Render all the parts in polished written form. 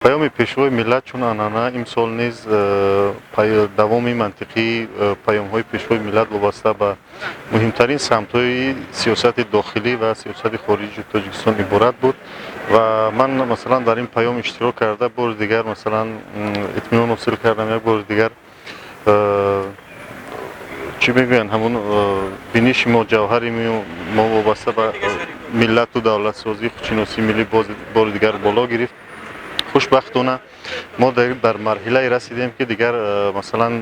Паёми Пешвои миллат чун анъана имсол низ давоми мантиқии паёмҳои Пешвои миллат вобаста ба муҳимтарин самтҳои сиёсати дохилӣ ва сиёсати хориҷии Тоҷикистон иборат буд. Ва ман, масалан, дар ин паём иштирок карда, бори дигар, масалан, итминон ҳосил кардам, як бори дигар, чӣ мегӯянд, ҳамун биниши мо, ҷавҳари мо вобаста ба миллату давлатсозӣ, худшиносии миллӣ бори дигар боло гирифт. Хушбахтона, мо дар марҳилае расидем, ки дигар, масалан,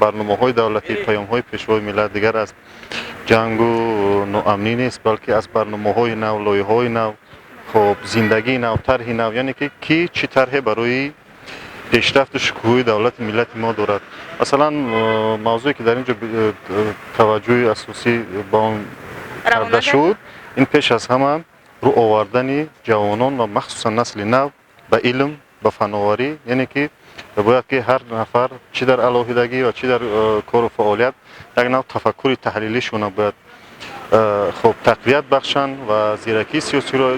барномаҳои давлатӣ, паёмҳои Пешвои миллат дигар аз ҷангу ноамнӣ нест, балки аз барномаҳои нав, лоиҳаҳои нав, хоб, зиндагии нав, тарҳи нав, яъне ки кӣ чӣ тарҳе барои пешрафту шукӯҳи давлати миллати мо дорад. Масалан, мавзӯе, ки дар ин ҷо таваҷҷӯҳи асосӣ ба он карда шуд, ин пеш аз ҳама рӯ овардани ҷавонон ва махсусан насли нав ба илм, ба фановарӣ, яъне ки бояд ки ҳар нафар чӣ дар алоҳидагӣ ва чӣ дар кору фаъолият як нав тафаккури таҳлилишона бояд, хоб, тақвият бахшанд ва зиракии сиёсиро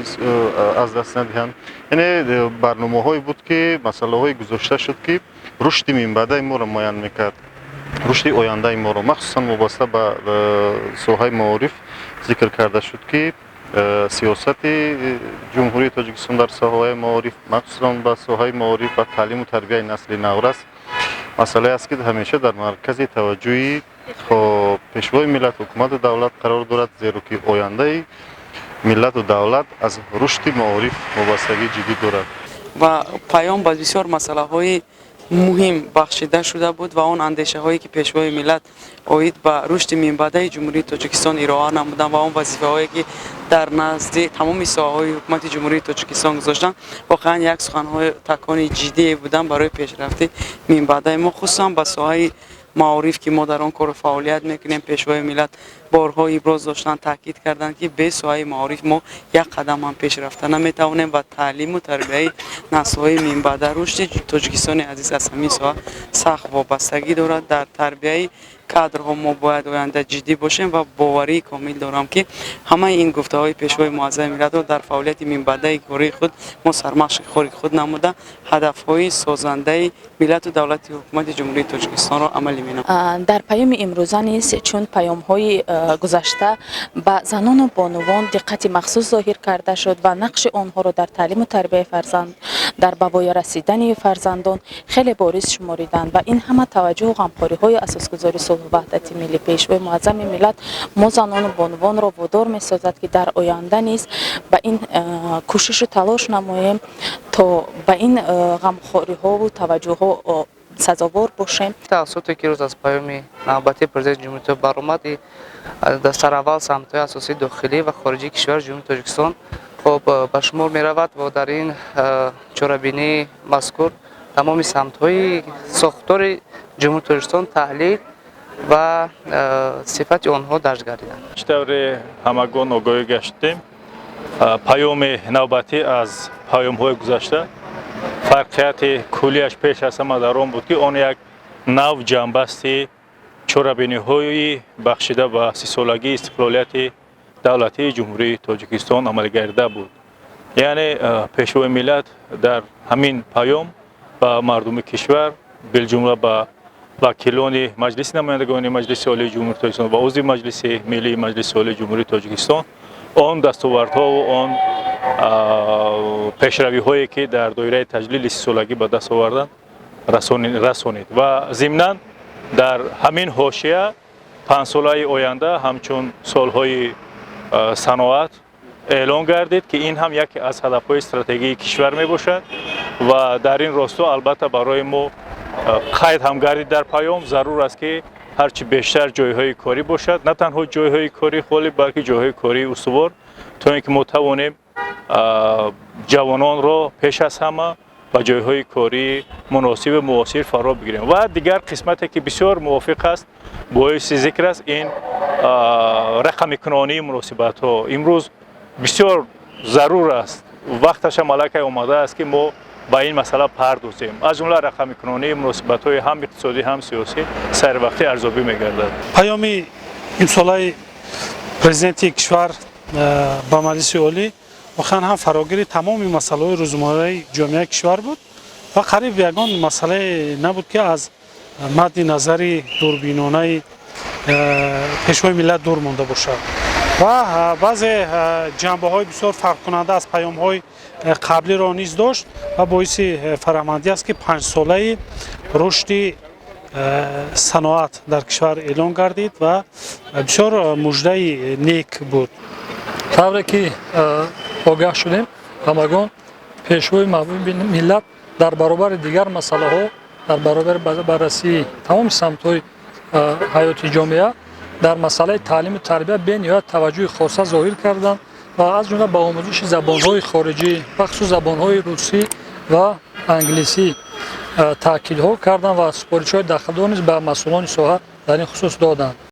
аз даст надиҳанд. Яъне барномаҳое буд, ки масъалаҳое гузошта шуд, ки рушди минбаъдаи моро муайян мекард, рушди ояндаи моро. Махсусан вобаста ба соҳаи маориф зикр карда шуд, ки сиёсати Ҷумҳурии Тоҷикистон дар соҳаи маориф, махсусан ба соҳаи маориф ва таълиму тарбияи насли наврас, масъалае аст, ки ҳамеша дар маркази таваҷҷӯҳи, хоб, Пешвои миллат, ҳукумату давлат қарор дорад, зеро ки ояндаи миллату давлат аз рушди маориф вобастагии ҷиддӣ дорад. Ва паём ба бисёр масъалаҳои муҳим бахшида шуда буд ва он андешаҳое, ки Пешвои миллат оид ба рушди минбаъдаи Ҷумҳурии Тоҷикистон ироа намуданд ва он вазифаҳое, ки дар назди тамоми соҳаҳои ҳукумати Ҷумҳурии Тоҷикистон гузоштанд, воқеан як суханҳои такони ҷиддие буданд барои пешрафти минбаъдаи мо. Хусусан ба соҳаи маориф, ки мо дар он кору фаъолият мекунем, Пешвои миллат борҳо иброз доштанд, таъкид карданд, ки бе соҳаи маориф мо як қадам ҳам пеш рафта наметавонем ва таълиму тарбияи наслҳои минбаъда, рушди Тоҷикистони азиз аз ҳамин соҳа сахт вобастагӣ дорад. Дар тарбияи кадрҳо мо бояд оянда ҷиддӣ бошем ва боварии комил дорам, ки ҳамаи ин гуфтаҳои Пешвои муаззами миллатро дар фаъолияти минбаъдаи кории худ мо сармашқи кори худ намуда, ҳадафҳои созандаи миллату давлати ҳукумати Ҷумҳурии Тоҷикистонро амалӣ менамоем. Дар паёми имрӯза низ, чун паёмҳои гузашта, ба занону бонувон диққати махсус зоҳир карда шуд ва нақши онҳоро дар таълиму тарбияи фарзанд, дар ба воя расидани фарзандон хеле бориз шумориданд. Ва ин ҳама таваҷҷӯҳу ғамхориҳои Асосгузори сулҳу ваҳдати миллӣ, Пешвои муаззами миллат мо занону бонувонро водор месозад, ки дар оянда низ ба ин кӯшишу талош намоем, то ба ин ғамхориҳову таваҷҷӯҳҳо сазовор бошем. Тавассуте ки рӯз аз паёми навбатии Президенти Ҷумҳурии баромад, дар сараввал самтҳои асосии дохилӣ ва хориҷии кишвари Ҷумҳурии Тоҷикистон, хоб, ба шумор меравад ва дар ин чорабинии мазкур тамоми самтҳои сохтори Ҷумҳурии Тоҷикистон таҳлил ва сифати онҳо дарҷ гардиданд. Чӣ тавре ҳамагон огоҳӣ гаштем, паёми навбатӣ аз паёмҳои гузашта фарқияти куллиаш пеш аз ҳама дар он буд, ки он як нав ҷамъбасти чорабиниҳои бахшида ба 30-солагии истиқлолияти давлатии Ҷумҳурии Тоҷикистон амалигардида буд. Яъне Пешвои миллат дар ҳамин паём ба мардуми кишвар, билҷумла ба вакилони Маҷлиси намояндагони Маҷлиси Олии Ҷумҳурии Тоҷикистон ва узви Маҷлиси Миллии Маҷлиси Олии Ҷумҳурии Тоҷикистон, он дастовардҳову он пешравиҳое, ки дар доираи таҷлили 30-солагӣ ба даст оварданд, расонид ва зимнан дар ҳамин ҳошия 5-солаи оянда ҳамчун солҳои саноат эълон гардид, ки ин ҳам яке аз ҳадафҳои стратегии кишвар мебошад. Ва дар ин росто, албатта, барои мо қайд ҳам гардид дар паём, зарур аст, ки ҳарчи бештар ҷойҳои корӣ бошад, на танҳо ҷойҳои корӣ холӣ, балки ҷойҳои кории устувор, то ин ки мо тавонем ҷавононро пеш аз ҳама ба ҷойҳои кории муносибу муосир фаро бигирем. Ва дигар қисмате, ки бисёр мувофиқ аст, боиси зикр аст, ин рақамикунонии муносибатҳо имрӯз бисёр зарур аст. Вақташам аллакай омадааст, ки мо ба ин масъала пардозем. Аз ҷумла рақамикунонии муносибатҳои ҳам иқтисодӣ, ҳам сиёсӣ саривақтӣ арзёбӣ мегардад. Паёми имсолаи Президенти кишвар ба Маҷлиси Олӣ воқеан ҳам фарогири тамоми масъалаҳои рӯзмарраи ҷомеаи кишвар буд. Ва қариб ягон масъалае набуд, ки аз мадди назари дурбинонаи Пешвои миллат дур монда бошад. Ва баъзе ҷанбаҳои бисёр фарқкунанда аз паёмҳои қаблиро низ дошт. Ва боиси фараҳмандӣ аст, ки панҷсолаи рушди саноат дар кишвар эълон гардид ва бисёр муждаи нек буд. Тавре ки огаҳ шудем ҳамагон, Пешвои маҳбуби миллат дар баробари дигар масъалаҳо, дар баробари баррасии тамоми самтҳои ҳаёти ҷомеа, дар масъалаи таълиму тарбия бениҳоят таваҷҷӯҳи хоса зоҳир карданд ва аз ҷумла ба омӯзиши забонҳои хориҷӣ, бахусус забонҳои русӣ ва англисӣ таъкидҳо карданд ва супоришҳои дахлдор низ ба масъулони соҳа дар ин хусус доданд.